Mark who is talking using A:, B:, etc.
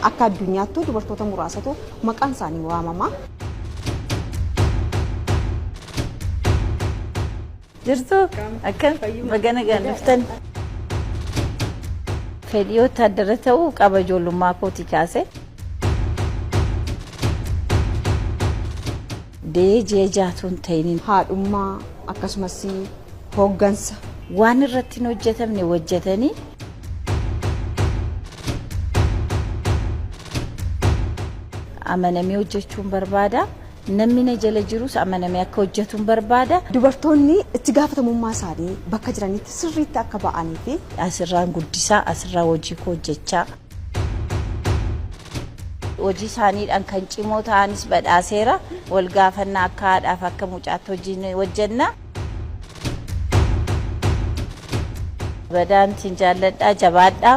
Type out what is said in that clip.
A: Akka addunyaattuu dubartoota muraasatu maqaan isaanii waamama.
B: Jirtu akkam baga nagaan dhuftan. Fedhii wottaaddara ta'uu qaba ijoollummaa kootii kaase. Da'ee ji'a ja'atu hin ta'inin.
A: Haadhummaa akkasumas hooggansa.
B: Waan irratti hin hojjetamne hojjetanii. Amanamee hojjechuun barbaada. Namni na jala jirus amanamee akka hojjetun barbaada.
A: Dubartoonni itti gaafatamummaa isaanii bakka jiranitti sirriitti akka ba'anii fi.
B: Asirraan guddisaa, asirraa hojii koo hojjechaa. Hojii isaaniidhaan kan cimoo ta'anis badhaaseera. Wal gaafannaa akka haadhaaf akka mucaatti hojii hojjenna. Badaan isin jaalladhaa jabaadhaa.